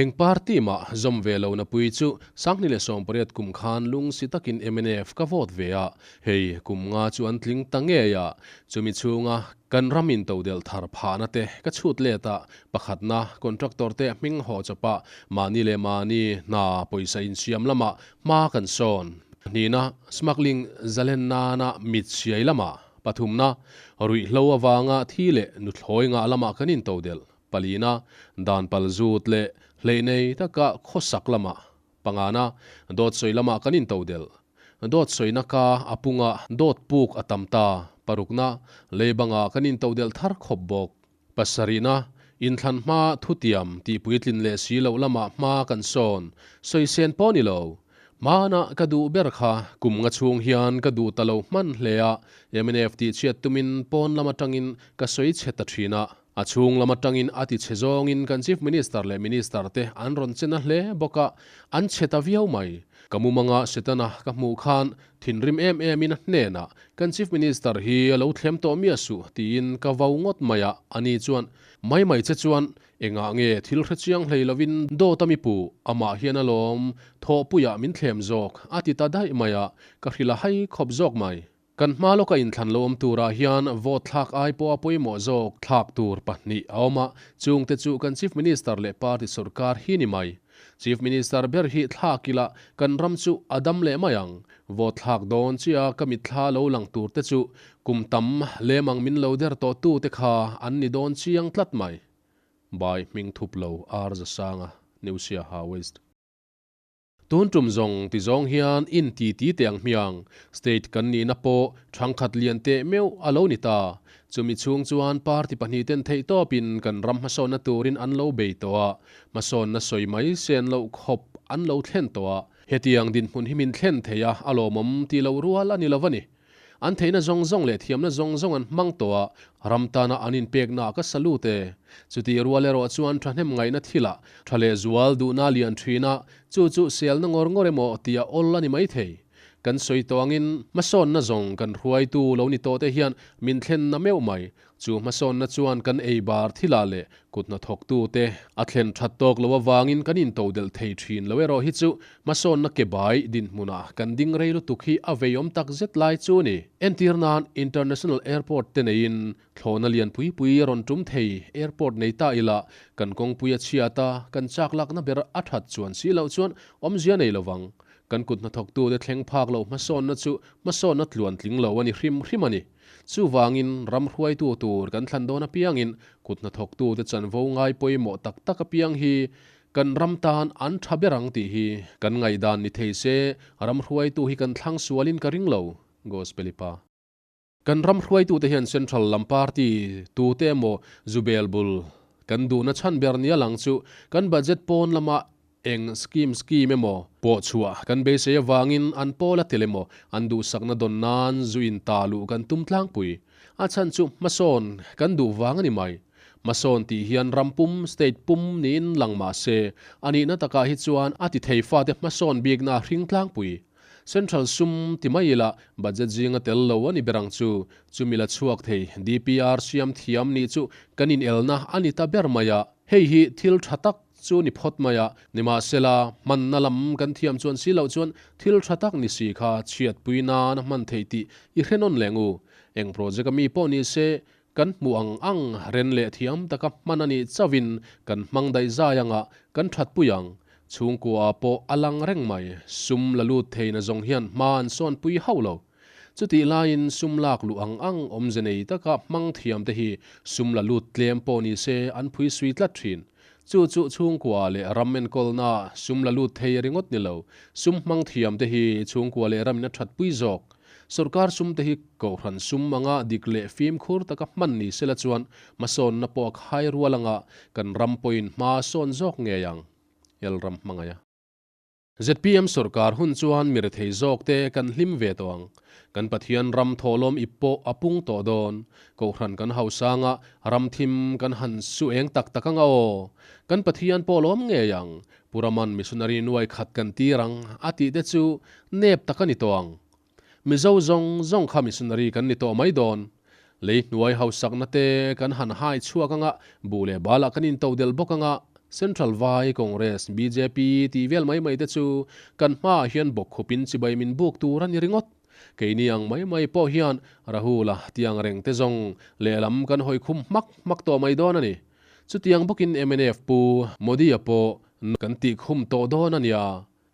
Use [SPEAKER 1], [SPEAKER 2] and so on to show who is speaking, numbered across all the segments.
[SPEAKER 1] Eng party mah zawm ve lo na pui chu 2018 kum khan lungsi takin mnf ka vote ve a, hei kum nga chu an tling ta ngei a, chumi chhunga kan ram in todelh thar phahna te ka chhut let a, pakhatna contractor te hming haw chawpa mahni leh mahni hna pawisa insiam lamah hma kan sawn. Hnihna smuggling zalen nana mit siai lamah, pathumna ruihhlo avanga thi leh nuthlawi ngah lamah kan intodelh. Palina, dan pal zut leh hleih nei taka khawsak lamah, pangana, dawt sawi lamah kan intodelh. Dawt sawina ka a punga dawt puk a tam ta. Parukna, lei banga kan intodelh thar khawp bawk. Pasarihna, inthlan hma thutiam tih puitlin leh si loh lamah hma kan sawn. Sawi sen pawh ni lo. Hmana ka duh ber kha kum nga chhung hian ka duh ta lo hman hle a, mnf tih chhiat tumin pawn lam atangin ka sawi chhe ta thin a. A chhung lam atangin a ti chhe zawngin kan Chief Minister leh Minister te an rawn che na hle bawk a, an chhe ta viau mai. Ka mumanga Setana ka hmuh khan thinrim em em in a hnenah kan Chief Minister hi a lo thlem tawh miah suh tiin ka vau ngawt mai a, ani chuan mai mai che chuan engah nge thil hre chiang hlei lovin dawt a mi puh, amah hian alawm thawhpuiah min thlem zawk a ti ta daih mai a, ka hrilh a hai khawp zawk mai. Kan hma lawka inthlan lo awm turah hian vote thlak ai pawha pawimawh zawk thlak tur pahnih a awm a, chungte chu kan Chief Minister leh party sorkar hi ni mai. Chief Minister ber hi thlak ila kan ram chu a dam leh mai ang. Vote thlak dawn chiah ka mitthla lo lang tur te chu kum tam lemang min lo der tawh tu te kha an ni dawn chiang tlat mai. By Hmingthup Lo R Zasanga, New Siaha West. Tun tum zawng ti zawng hian in ti ti teh ang hmiang. State kan nihna pawh thangkhat lian teh meuh a lo ni ta. Chumi chhung chuan party pahnih ten theih tawpin kan ram hmasawnna turin an lo bei tawh a, hmasawnna sawi mai sen loh khawp an lo thlen tawh a. Hetiang dinhmun hi min thlen thei a, a lawmawm ti lo rual a ni lo a ni. An theihna zawng zawng leh thiamna zawng zawng an hmang tawh a, ram tana an inpeknaah ka salute e. Chutih rual erawh chuan thahnem ngaihna thilah tha leh zual duhna lian thin a, chu chu selna ngawr ngawr emaw tih a awl a ni maithei. Kan sawi tawh angin hmasawnna zawng kan hruaitu lo ni tawhte hian min thlenna meuh mai. Chu hmasawnna chuan kan ei bar thilah leh kut hnathawktute a thlen that tawk loh avangin kan intodelh thei thin lo erawh hi chu hmasawnna ke bai dinhmunah kan ding rei lutuk hi a veiawm tak zet lai chu a ni. Entir nan International Airport te neiin thlawhna lian pui pui a rawn tum thei airport nei ta ila kan kawngpui a chhiat a, kan chak lakna ber a that chuan si loh chuan awmzia nei lovang. Kan kut hnathawktute thleng phak loh hmasawnna chu hmasawnna tluan tling lo a ni hrim hrim a ni. Chuvangin ram hruaitu tur kan thlan dawn apiangin kut hnathawktute chanvo ngai pawimawh tak tak apiang hi kan ram tan an tha ber ang tih hi kan ngaihdan ni thei se ram hruaitu hi kan thlang sualin ka ring lo, Gospelipa. Kan ram hruaitute hian Central lam party tute emaw zubel bul kan duhna chhan ber nia lang chu kan budget pawn lama Eng scheme scheme emaw pawh chhuah kan beisei avangin an pawl a tel emaw an duhsakna dawn nan zu in ta luh kan tum tlangpui. A chhan chu hmasawn kan duh vang a ni mai. Hmasawn tih hian ram pum, state pum niin lang mah se, a nihna takah hi chuan a ti thei fate hmasawn bikna a hring tlangpui. Central sum ti mai ila budget zinga tel lo a ni ber ang chu. Chumi la chhuak thei DPR siam thiam nih chu kan inelna a ni ta ber mai a. Hei hi thil tha tak Chu ni phawt mai a, nimahsela, hmanna lam kan thiam chuan si loh chuan thil tha tak ni si kha chhiatpui nan a hman theih tih i hre nawn leh ngu. Eng project a mi pawh ni se, kan hmuh ang ang ren leh thiam taka hman a nih chauhin kan hmang daih zai anga kan thatpui ang. Chhungkua ah pawh a lang reng mai, sum la lut thei na zawng hian hma an sawnpui hauh lo. Chutih laiin sum lak luh ang ang awmze nei taka hmang thiam te hi sum la lut tlem pawh ni se an phui sui tlat thin. Chu chu chhungkua leh ram enkawlna sum la lut thei ringawt ni lo, sum hmang thiam te hi chhungkua leh ramin a thatpui zawk. Sorkar sum te hi kohhran sum anga dik leh fimkhur taka hman ni sela chuan hmasawnna pawh a khai rual anga kan ram pawhin hma a sawn zawk ngei ang. Elram hmangaih a. Zpm sorkar hun chuan mi rethei zawk te kan hlim ve tawh ang. Kan Pathian ram thawhlawm ip pawh a pung tawh dawn. Kohhran kan hausang a, ram thim kan han su eng tak tak anga aw. Kan Pathian pawh lawm ngei ang. Pu Raman missionary nuai khat kan tir ang a tih te chu nep tak a ni tawh ang. Mizo zawng zawng kha missionary kan ni tawh mai dawn. Lei hnuai hausakna te kan han hai chhuak anga, buh leh balah kan intodelh bawk anga. Central Vai Congress, bjp, tih vel mai mai te chu kan hmaah hian bawkkhupin chibai min buk tur a ni ringawt. Keini ang mai mai pawh hian Rahul-a tiang reng te zawng lehlam kan hawi khum hmak hmak tawh mai dawn a ni. Chutiang bawkin mnf pu Modi-a pawh kan tih khum tawh dawn a nia.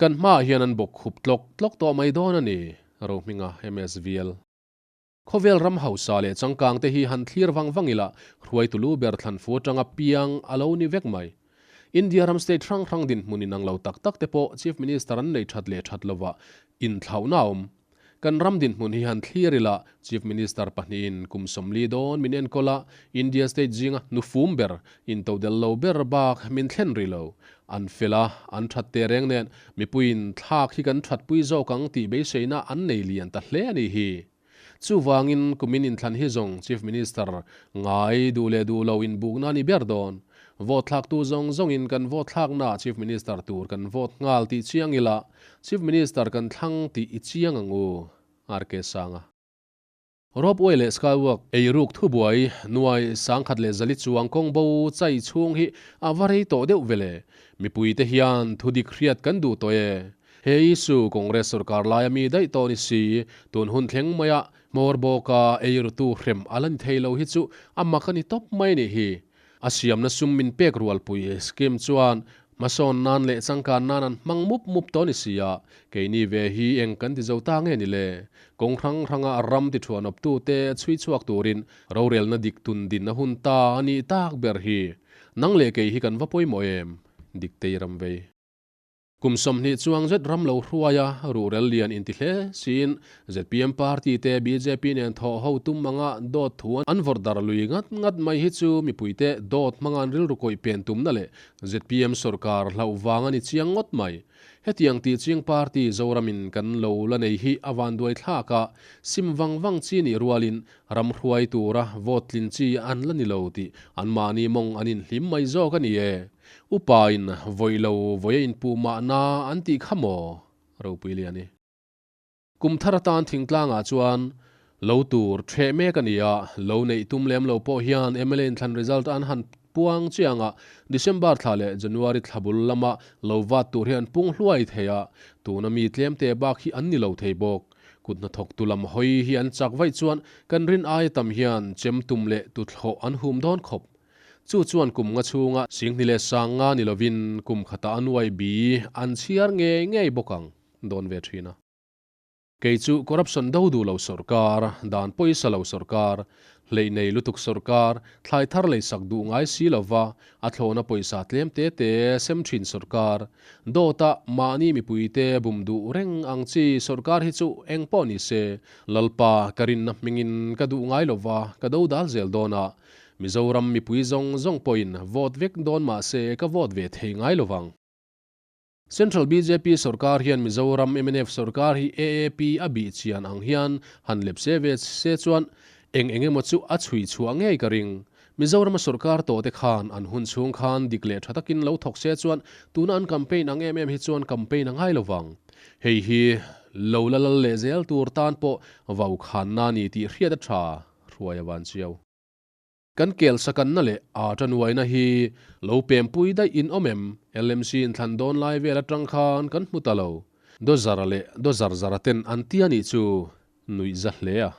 [SPEAKER 1] Kan hmaah hian an bawkkhup tlawk tlawk tawh mai dawn a ni, Rohminga MSVL. Khawvel ram hausa leh changkang te hi han thlir vang vang ila, hruaitu lu ber thlan fu atanga piang a lo ni vek mai. India ram state hrang hrang dinhmun inang lo tak tak te pawh Chief Minister an nei that leh that lova inthlauhna a awm. Kan ram dinhmun hi han thlir ila, Chief Minister pahnihin kum 40 dawn min enkawl a, India state zinga nufum ber, intodelh lo ber bak min thlen rih lo. An fel a, an that teh reng nen, mipuiin thlak hi kan thatpui zawk ang tih beiseina an nei lian ta hle a nih hi. Chuvangin kumin inthlan hi zawng Chief Minister ngai duh leh duh lo inbukna a ni ber dawn. Vote thlaktu zawng zawngin kan vote thlaknaah Chief Minister tur kan vote nghal tih chiang ila, Chief Minister kan thlang tih i chiang ang u, RK Sanga. Ropeway leh Skywalk eiruk thubuai nuai 1100 chuang kawng bo chai chhung hi a va rei tawh deuh vele. Mipuite hian thudik hriat kan duh tawh e. He issue Congress sorkar laia mi daih tawh ni si, tun hun thleng maia hmawr bawka eirutu hrem a la ni thei lo hi chu a mak a ni tawp mai nih hi. A siamna sum min pek rualpui scheme chuan hmasawn nan leh changkan nan an hmang mup mup tawh ni si a, keini ve hi eng kan ti zo ta nge ni le? Kawng hrang hranga ram ti thuanawptute chhui chhuak turin rorelna dik tun din a hun ta a nih tak ber hi. Nang leh kei hi kan va pawimawh em? Diktei ram vei. Kum 20 chuang zet ram lo hruai a, ruhrel lian inti hle siin zpm party te bjp nen thawh ho tum anga dawt thu an vawrh dar lui ngat ngat mai hi chu mipuite dawt hmanga an rilru kawih pen tumna leh zpm sorkar hlauh vang a ni chiang ngawt mai. Hetiang tih ching party Zoramin kan lo la nei hi a van duai thlak a, sim vang vang chi nih rualin ram hruai tura vote tlin chi an la ni lo tih anmahni mawng an inhlim mai zawk a ni e. Upa in vawi lo vawi a inpuh mahna an tih kha maw? Ropui lian i. Kum thar atan thingtlangah chuan lo tur ṭheh mek a ni a, lo neih tum lem lo pawh hian mla inthlan result an han puang chiang a, December thla leh January thla bul lama lo vat tur hi an pung hluai thei a, tuna mi tlemte bak hi an ni lo thei bawk. Kut hnathawktu lam hawi hi an chak vaih chuan kan rin aia tam hian chem tum leh tuthlawh an hum dawn khawp. Chu chuan kum nga chhunga 10,050 ni lovin kum khata a nuai bi an chhiar ngei ngei bawk ang dawn ve thin a. Kei chu corruption do duh lo sawrkar, dan pawisa lo sawrkar, hleih nei lutuk sawrkar, thlai thar leisak duh ngai si lova a thlawhna pawisa tlem te te sem thin sawrkar, dawta mahni mipuite bum duh reng ang chi sawrkar hi chu eng pawh ni se, Lalpa ka rinna hmingin ka duh ngai lova ka do dal zel dawn a, Mizoram mipui zawng zawng pawhin vote vek dawn mah se ka vote ve thei ngai lovang. Central bjp sorkar hian Mizoram mnf sorkar hi AAP a bih chian ang hian han lep se ve se chuan eng eng emaw chu a chhui chhuah ngei ka ring. Mizorama sorkar tawh te khan an hun chhung khan dik leh tha takin lo thawk se chuan tuna an campaign ang em em hi chuan campaign a ngai lovang. Hei hi lo la lal leh zel tur tan pawh vau khanna ni tih hriat a tha hruai a van chiau. Kan kel sakanna leh a tanuaina hi lo pempui daih in awm em? LMC inthlan dawn lai vel atang khan kan hmu ta lo. Dawzara leh dawzar zara ten an ti a nih chu nuih za hle a.